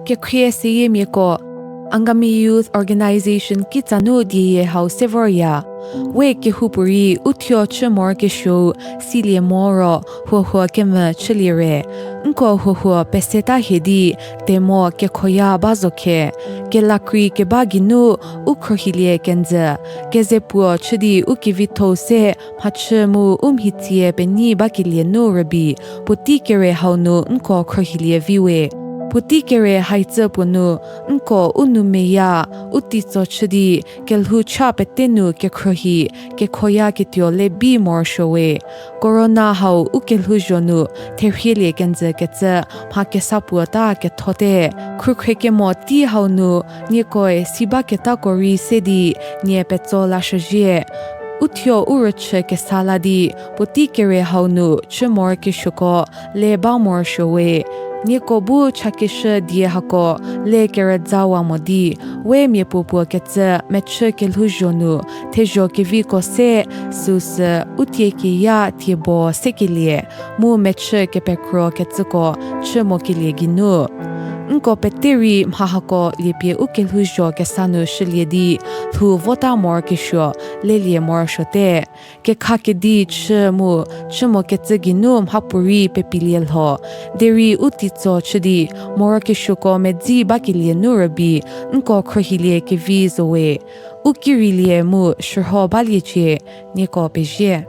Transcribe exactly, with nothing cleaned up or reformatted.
Kekhrie seyiemiako, Angami Youth Organization kitsa nu dieyie hau se vorya. We kehoupuorei u thuo chü morokesuou silie mo ro huohuo kemvü chülie re. Nko huohuo peseta hie di temo kekhoya ba zo khe. Kelakrei keba geinu u khruohilie kenjü. Kezepuo chü di u kevitho-u se mhachü mu u mhitsie penyi bakelie nu rübei, puotei kere hau nu nko khruohilie vi we. Puotei kere haicü puo nu, nko u nou meya, u teitso chü di, kelhou cha pete nu kekhruohi, kekhoya ketuo le bi morosuo we. Corona hau u kelhouzho nu therhielie kenjü kecü mha kesa puo ta kethote. Khrükhrie kemo tei hau nu, niekoe si baketako rei se di, nie petso lashüzhie. U thuo u rüchü kesa la di, puotei kere hau nu chü morokesuoko le ba morosuo we. Nieko bu chakeshü die hako le kerüzawa mo di, we mia puopuo kecü mechü kelhouzho nu thezho keviko se, süusü u tie keya tiebo sekelie, mu mechü kepekro kecüko chü mokelie geinu. Nko pete rei mha hako liepie u kelhouzho kesa nu shülie di, lhou vota morokesuo lelie morosuote. Kekha kedi chü mu chü mokecü geinu mhapuorei pepilie lho. Derei u teitso chü di morokesuoko medzi bakelie nu rübei, nko khruohilie kevi zo we. U kirilie mu shürho baliecie, nieko pezie.